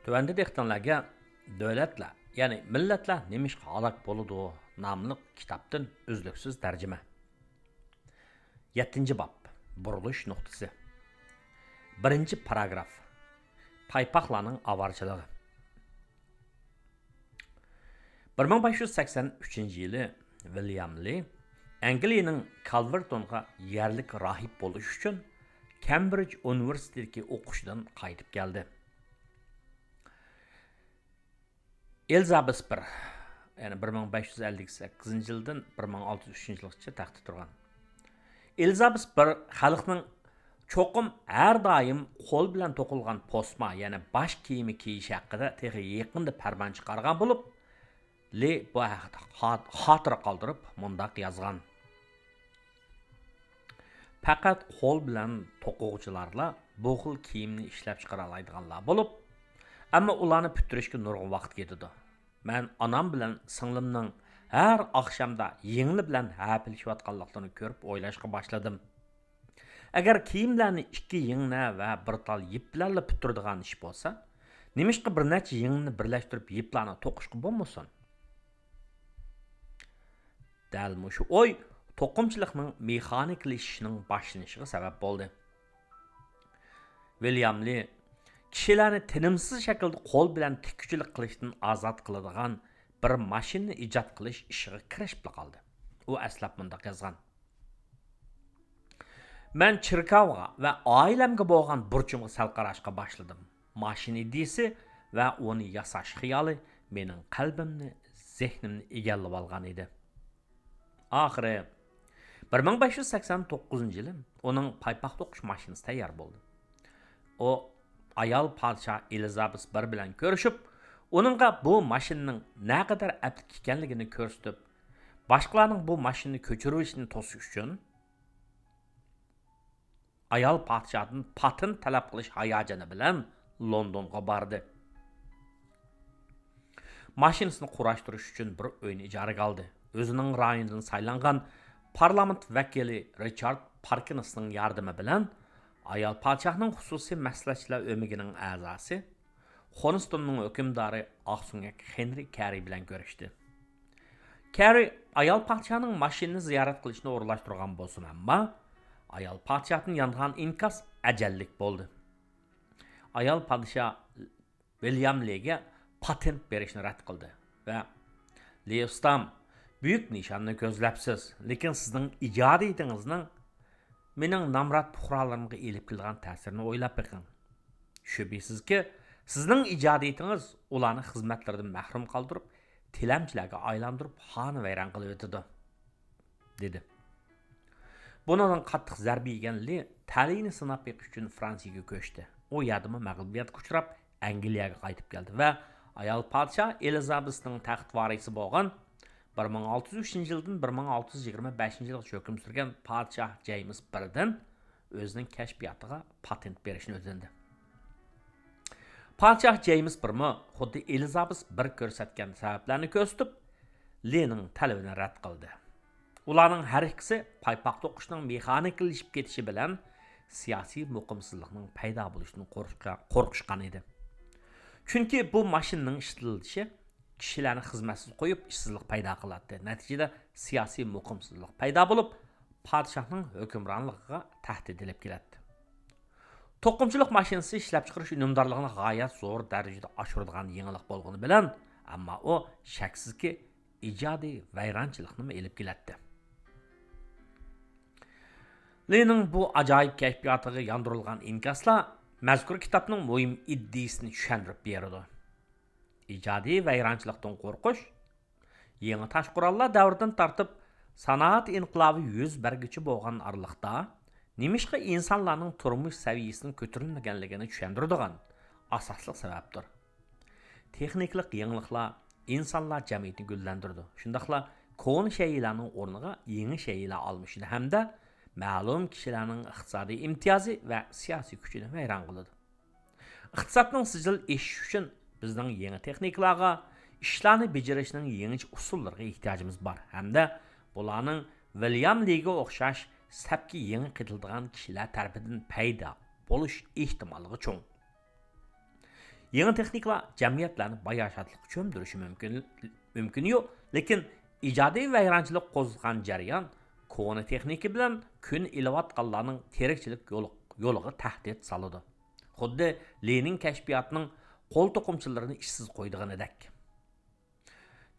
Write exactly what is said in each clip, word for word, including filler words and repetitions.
تۆۋەندە دىققىتىڭلارگە دۆلەتلەر، يەنى مىللەتلەر نېمىشقا ھالاك بولىدۇ ناملىق كىتابتىن ئۈزلۈكسىز تەرجىمە. يەتتىنچى باب، بۇرۇلۇش نۇقتىسى. بىرىنچى پاراگراف، پايپاقلارنىڭ ئاۋارىچىلىقى. بىر مىڭ بەش يۈز سەكسەن ئۈچىنچى يىلى ۋىليام لى ئەنگلىيەنىڭ كالۋېرتونغا يەرلىك راھىب بولۇش ئۈچۈن كەمبرىج ئۇنىۋېرسىتېتىدىكى ئوقۇشىدىن قايتىپ كەلدى. ئېلىزابېس بىر، يەنى بىر مىڭ بەش يۈز ئەللىك سەككىزىنچى يىلدىن بىر مىڭ ئالتە يۈز ئۈچىنچى يىلغىچە تەختتە تۇرغان. ئېلىزابېس بىر خەلقنىڭ چوقۇم ھەر دائىم قول بىلەن توقۇلغان پوسما، يەنى باش كىيىمى كىيىش ھەققىدە تېخى يېقىندا پەرمان چىقارغان بولۇپ، لى بۇ ھەقتە خات-، خاتىرە قالدۇرۇپ مۇنداق يازغان: پەقەت قول بىلەن توقۇغۇچىلارلا بۇ خىل كىيىمنى ئىشلەپچىقىرالايدىغانلار بولۇپ، ئەمما ئۇلارنى پۈتتۈرۈشكە نۇرغۇن ۋاقىت كېتىدۇ. مەن ئانام بىلەن سىڭلىمنىڭ ھەر ئاخشامدا يىڭنە بىلەن ھەپىلىشىۋاتقانلىقلىرىنى كۆرۈپ ئويلاشقا باشلىدىم. ئەگەر كىيىملەرنى ئىككى يىڭنە ۋە بىر تال يىپ بىلەنلا پۈتتۈرىدىغان ئىش بولسا، نېمىشقا بىر نەچچە يىڭنىنى بىرلەشتۈرۈپ يىپلارنى توقۇشقا بولمىسۇن؟ دەل مۇشۇ ئوي توقۇمىچىلىقنىڭ مېخانىكىلىشىشىنىڭ باشلىنىشىغا سەۋەب بولدى. ۋىليام لى كىشىلەرنى تىنىمسىز شەكىلدە قول بىلەن تىككۈچىلىك قىلىشتىن ئازاد قىلىدىغان بىر ماشىنىنى ئىجاد قىلىش ئىشىغا كىرىشىپلا قالدى. ئۇ ئەسلەپ مۇنداق يازغان: مەن چېركاۋغا ۋە ئائىلەمگە بولغان بۇرچۇمغا سەل قاراشقا باشلىدىم. ماشىنا ئىدىيىسى ۋە ئۇنى ياساش خىيالى مېنىڭ قەلبىمنى، زېھنىمنى ئىگىلىۋالغان ئىدى. ئاخىرى بىر مىڭ بەش يۈز سەكسەن توققۇزىنچى يىلى ئۇنىڭ پايپاق توقۇش ماشىنىسى تەييار بولدى. ئۇ ئايال پادىشاھ ئېلىزابېس بىر بىلەن كۆرۈشۈپ، ئۇنىڭغا بۇ ماشىنىنىڭ نەقەدەر ئەپلىك ئىكەنلىكىنى كۆرسىتىپ، باشقىلارنىڭ بۇ ماشىنىنى كۆچۈرۈۋېلىشىنى توسۇش ئۈچۈن، ئايال پادىشاھتىن پاتېنت تەلەپ قىلىش ھاياجىنى بىلەن لوندونغا باردى. ماشىنىسىنى قۇراشتۇرۇش ئۈچۈن بىر ئۆينى ئىجارىگە ئالدى. ئۆزىنىڭ رايونىدىن سايلانغان پارلامېنت ۋەكىلى رىچارد پاركىنسنىڭ ياردىمى بىلەن ئايال پادىشاھنىڭ خۇسۇسىي مەسلىھەتچىلەر ئۆمىكىنىڭ ئەزاسى خونستوننىڭ ھۆكۈمدارى ئاقسۆڭەك خېنرى كەررى بىلەن كۆرۈشتى. كەررى ئايال پادىشاھنىڭ ماشىنىنى زىيارەت قىلىشنى ئورۇنلاشتۇرغان بولسىمۇ، ئەمما ئايال پادىشاھتىن يانغان ئىنكاس ئەجەللىك بولدى. ئايال پادىشاھ ۋىليام لىگە پاتېنت بېرىشنى رەت قىلدى ۋە: لى ئۇستام، بۈيۈك نىشاننى كۆزلەپسىز، لېكىن سىزنىڭ ئىجادىيىتىڭىزنىڭ مېنىڭ نامرات پۇقرالىرىمغا ئېلىپ كېلىدىغان تەسىرىنى ئويلاپ بېقىڭ. شۈبھىسىزكى، سىزنىڭ ئىجادىيىتىڭىز ئۇلارنى خىزمەتلىرىدىن مەھرۇم قالدۇرۇپ، تىلەمچىلەرگە ئايلاندۇرۇپ، خانىۋەيران قىلىۋېتىدۇ، دېدى. بۇنىڭدىن قاتتىق زەربە يېگەن لى تەلىيىنى سىناپ بېقىش ئۈچۈن فرانسىيىگە كۆچتى. ئۇ يەردىمۇ مەغلۇبىيەتكە ئۇچراپ، ئەنگلىيەگە قايتىپ كەلدى ۋە ئايال پادىشاھ ئېلىزابېسنىڭ تەخت ۋارىسى بولغان بىر مىڭ ئالتە يۈز ئۈچىنچى يىلدىن بىر مىڭ ئالتە يۈز يىگىرمە بەشىنچى يىلغىچە ھۆكۈم سۈرگەن پادىشاھ جەيمىس بىردىن ئۆزىنىڭ كەشپىياتىغا پاتېنت بېرىشنى ئۆتۈندى. پادىشاھ جەيمىس بىرمۇ خۇددى ئېلىزابېس بىر كۆرسەتكەن سەۋەبلەرنى كۆرسىتىپ، لىنىڭ تەلىپىنى رەت قىلدى. ئۇلارنىڭ ھەر ئىككىسى پايپاق توقۇشنىڭ مېخانىكىلىشىپ كېتىشى بىلەن سىياسىي مۇقىمسىزلىقنىڭ پەيدا بولۇشىدىن قورققا-، قورقۇشقان ئىدى. چۈنكى بۇ ماشىنىنىڭ ئىشلىتىلىشى كىشىلەرنى خىزمەتسىز قويۇپ، ئىشسىزلىق پەيدا قىلاتتى. نەتىجىدە سىياسىي مۇقىمسىزلىق پەيدا بولۇپ، پادىشاھنىڭ ھۆكۈمرانلىقىغا تەھدىت ئېلىپ كېلەتتى. توقۇمىچىلىق ماشىنىسى ئىشلەپچىقىرىش ئۈنۈمدارلىقىنى غايەت زور دەرىجىدە ئاشۇرىدىغان يېڭىلىق بولغىنى بىلەن، ئەمما ئۇ شەكسىزكى، ئىجادىي ۋەيرانچىلىقنىمۇ ئېلىپ كېلەتتى. لىنىڭ بۇ ئاجايىپ كەشپىياتىغا ياندۇرۇلغان ئىنكاسلار مەزكۇر كىتابنىڭ مۇھىم ئىدىيىسىنى چۈشەندۈرۈپ بېرىدۇ. ئىجادىي ۋەيرانچىلىقتىن قورقۇش، يېڭى تاش قوراللار دەۋرىدىن تارتىپ سانائەت ئىنقىلابى يۈز بەرگۈچە بولغان ئارىلىقتا، نېمىشقا ئىنسانلارنىڭ تۇرمۇش سەۋىيەسىنىڭ كۆتۈرۈلمىگەنلىكىنى چۈشەندۈرىدىغان ئاساسلىق سەۋەبتۇر. تېخنىكىلىق يېڭىلىقلار ئىنسانلار جەمئىيىتىنى گۈللەندۈرىدۇ، شۇنداقلا كونا شەيئىلەرنىڭ ئورنىغا يېڭى شەيئىلەر ئالمىشىدۇ ھەمدە مەلۇم كىشىلەرنىڭ ئىقتىسادىي ئىمتىيازى ۋە سىياسىي كۈچىنى ۋەيران قىلىدۇ. ئىقتىسادنىڭ سىجىل ئېشىشى ئۈچۈن بىزنىڭ يېڭى تېخنىكىلارغا، ئىشلارنى بېجىرىشنىڭ يېڭىچە ئۇسۇللىرىغا ئېھتىياجىمىز بار ھەمدە بۇلارنىڭ ۋىليام لىگە ئوخشاش سەپكە يېڭى قېتىلىدىغان كىشىلەر تەرىپىدىن پەيدا بولۇش ئېھتىماللىقى چوڭ. يېڭى تېخنىكىلار جەمئىيەتلەرنى باياشاتلىققا چۆمدۈرۈشى مۇمكىن، مۇمكىنى يوق، لېكىن ئىجادىي ۋەيرانچىلىق قوزغىغان جەريان كونا تېخنىكا بىلەن كۈن ئېلىۋاتقانلارنىڭ تىرىكچىلىك يولى، يولىغا تەھدىت سالىدۇ. خۇددى لېنىن كەشپىياتىنىڭ قول توقۇمىچىلىرىنى ئىشسىز قويىدىغىنىدەك.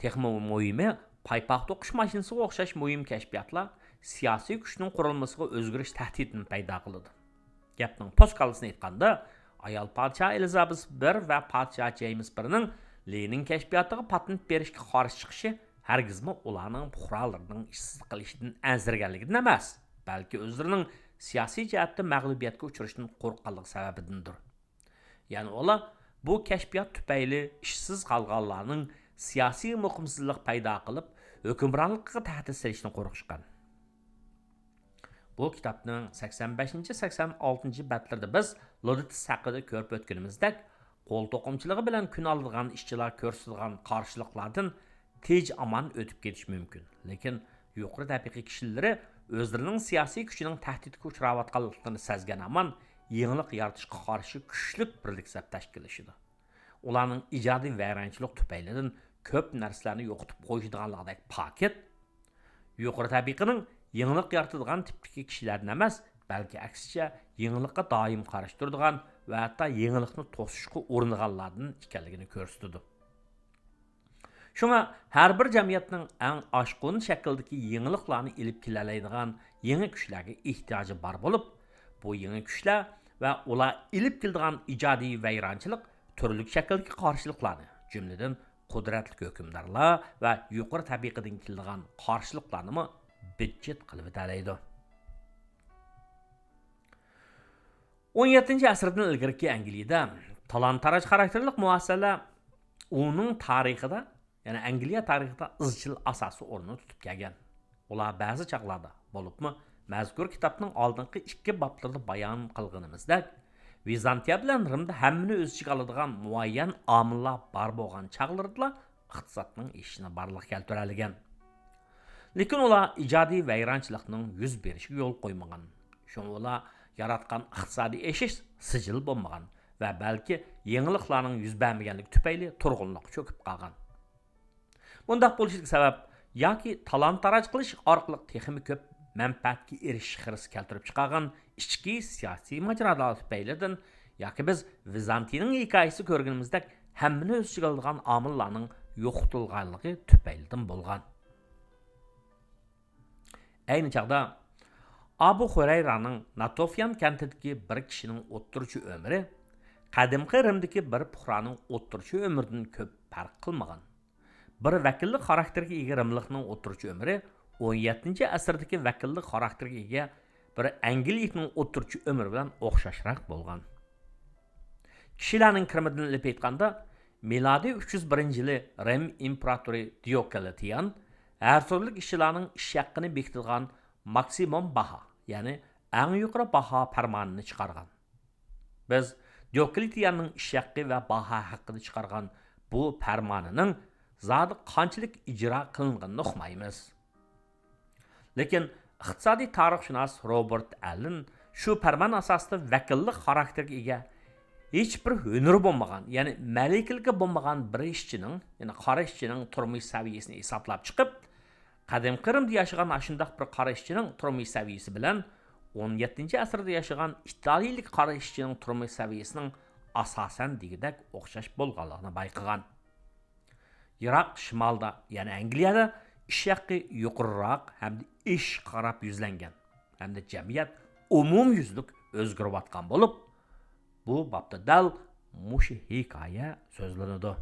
تېخىمۇ مۇھىمى، پايپاق توقۇش ماشىنىسىغا ئوخشاش مۇھىم كەشپىياتلار سىياسىي كۈچنىڭ قۇرۇلمىسىغا ئۆزگىرىش تەھدىتىنى پەيدا قىلىدۇ. گەپنىڭ پوسكالىسىنى ئېيتقاندا، ئايال پادىشاھ ئېلىزابېس بىر ۋە پادىشاھ جېيمىس بىرنىڭ لېنىن كەشپىياتىغا پاتېنت بېرىشكە قارشى چىقىشى ھەرگىزمۇ ئۇلارنىڭ پۇقرالىرىنىڭ ئىشسىز قېلىشىدىن ئەنسىرىگەنلىكىدىن ئەمەس، بەلكى ئۆزلىرىنىڭ سىياسىي جەھەتتە مەغلۇبىيەتكە ئۇچرىشىدىن قورققانلىقى سەۋەبىدىندۇر. يەنى ئۇلار بۇ كەشپىيات تۈپەيلى ئىشسىز قالغانلارنىڭ سىياسىي مۇقىمسىزلىق پەيدا قىلىپ، ھۆكۈمرانلىقىغا تەھدىت سېلىشتىن قورقۇشقان. بۇ كىتابنىڭ سەكسەن بەشىنچى، سەكسەن ئالتىنچى بەتلىرىدە بىز لودىتس ھەققىدە كۆرۈپ ئۆتكىنىمىزدەك، قول توقۇمىچىلىقى بىلەن كۈن ئالىدىغان ئىشچىلار كۆرسىتىدىغان قارشىلىقلاردىن تىنچ ئامان ئۆتۈپ كېتىش مۇمكىن. لېكىن يۇقىرى تەبىقە كىشىلىرى ئۆزلىرىنىڭ سىياسىي كۈچىنىڭ تەھدىتكە ئۇچراۋاتقانلىقلىرىنى سەزگەن ھامان يېڭىلىق يارىتىشقا قارشى كۈچلۈك بىرلىك سەپ تەشكىللىشىدۇ. ئۇلارنىڭ ئىجادىي ۋەيرانچىلىق تۈپەيلىدىن كۆپ نەرسىلەرنى يوقىتىپ قويىدىغانلىقىدەك پاكىت، يۇقىرى تەبىقىنىڭ يېڭىلىق يارىتىدىغان تىپتىكى كىشىلەردىن ئەمەس، بەلكى ئەكسىچە يېڭىلىققا دائىم قارشى تۇرىدىغان ۋە ھەتتا يېڭىلىقنى توسۇشقا ئۇرۇنىدىغانلاردىن ئىكەنلىكىنى كۆرسىتىدۇ. شۇڭا ھەر بىر جەمئىيەتنىڭ ئەڭ ئاشقۇن شەكىلدىكى يېڭىلىقلارنى ئېلىپ كېلەلەيدىغان يېڭى كۈچلەرگە ئېھتىياجى بار بولۇپ، بۇ يېڭى كۈچلەر ۋە ئۇلار ئېلىپ كېلىدىغان ئىجادىي ۋەيرانچىلىق تۈرلۈك شەكىلدىكى قارشىلىقلارنى، جۈملىدىن قۇدرەتلىك ھۆكۈمدارلار ۋە يۇقىرى تەبىقىدىن كېلىدىغان قارشىلىقلارنىمۇ بىتچىت قىلىۋېتەلەيدۇ. ئون يەتتىنچى ئەسىردىن ئىلگىرىكى ئەنگلىيىدە تالان-تاراج خاراكتېرلىك مۇئەسسەلەر ئۇنىڭ تارىخىدا، يەنى ئەنگلىيە تارىخىدا ئىزچىل ئاساسىي ئورۇننى تۇتۇپ كەلگەن. ئۇلار بەزى چاغلاردا، بولۇپمۇ مەزكۇر كىتابنىڭ ئالدىنقى ئىككى بابلىرىدا بايان قىلغىنىمىزدەك، ۋىزانتىيە بىلەن رىمدا ھەممىنى ئۆز ئىچىگە ئالىدىغان مۇئەييەن ئامىللار بار بولغان چاغلىرىدىلا ئىقتىسادنىڭ ئېشىشىنى بارلىققا كەلتۈرەلىگەن. لېكىن ئۇلار ئىجادىي ۋەيرانچىلىقنىڭ يۈز بېرىشىگە يول قويمىغان. شۇڭا ئۇلار ياراتقان ئىقتىسادىي ئېشىش سىجىل بولمىغان ۋە بەلكى يېڭىلىقلارنىڭ يۈز بەرمىگەنلىكى تۈپەيلى تۇرغۇنلۇققا چۆكۈپ قالغان. بۇنداق بولۇشىدىكى سەۋەب ياكى تالان-تاراج قىلىش ئارقىلىق تېخىمۇ كۆپ مەنپەئەتكە ئېرىشىش خىرىسى كەلتۈرۈپ چىقارغان ئىچكى سىياسىي ماجىرالار تۈپەيلىدىن ياكى بىز ۋىزانتىيىنىڭ ھېكايىسىدە كۆرگىنىمىزدەك ھەممىنى ئۆز ئىچىگە ئالىدىغان ئامىللارنىڭ يوقىتىلغانلىقى تۈپەيلىدىن بولغان. ئەينى چاغدا ئابۇ خۇرەيرانىڭ ناتوفيان كەنتىدىكى بىر كىشىنىڭ ئوتتۇرىچە ئۆمرى قەدىمكى رىمدىكى بىر پۇقرانىڭ ئوتتۇرىچە ئۆمرىدىن كۆپ پەرق قىلمىغان. بىر ۋەكىللىك خاراكتېرگە ئىگە رىملىقنىڭ ئوتتۇرىچە ئۆمرى ئون يەتتىنچى ئەسىردىكى ۋەكىللىك خاراكتېرگە ئىگە بىر ئەنگلىيىكنىڭ ئوتتۇرىچە ئۆمرى بىلەن ئوخشاشراق بولغان. كىشىلەرنىڭ كىرىمىدىن ئېلىپ ئېيتقاندا، مىلادىي ئۈچ يۈز بىرىنچى يىلى رىم ئىمپېراتورى دىيوكلېتىيان ھەر تۈرلۈك ئىشچىلارنىڭ ئىش ھەققىنى بېكىتىدىغان ماكسىموم باھا، يەنى ئەڭ يۇقىرى باھا پەرمانىنى چىقارغان. بىز دىيوكلېتىياننىڭ ئىش ھەققى ۋە باھا ھەققىدە چىقارغان بۇ پەرمانىنىڭ زادى قانچىلىك ئىجرا قىلىنغىنىنى ئۇقمايمىز. لېكىن ئىقتىسادىي تارىخشۇناس روبېرت ئەللېن شۇ پەرمان ئاساسىدا ۋەكىللىك خاراكتېرىگە ئىگە، ھېچبىر ھۈنىرى بولمىغان، يەنى مەلىكىلىكى بولمىغان بىر ئىشچىنىڭ، يەنى قارا ئىشچىنىڭ تۇرمۇش سەۋىيىسىنى ھېسابلاپ چىقىپ، قەدىمكى رىمدە ياشىغان ئاشۇنداق بىر قارا ئىشچىنىڭ تۇرمۇش سەۋىيىسى بىلەن ئون يەتتىنچى ئەسىردە ياشىغان ئىتالىيىلىك قارا ئىشچىنىڭ تۇرمۇش سەۋىيىسىنىڭ ئاساسەن دېگۈدەك ئوخشاش بولغانلىقىنى بايقىغان. يىراق شىمالدا، يەنى ئەنگلىيەدە ئىش ھەققى يۇقىرىراق ھەمدە ئېشىشقا قاراپ يۈزلەنگەن ھەمدە جەمئىيەت ئومۇميۈزلۈك ئۆزگىرىۋاتقان بولۇپ، بۇ بابتا دەل مۇشۇ ھېكايە سۆزلىنىدۇ.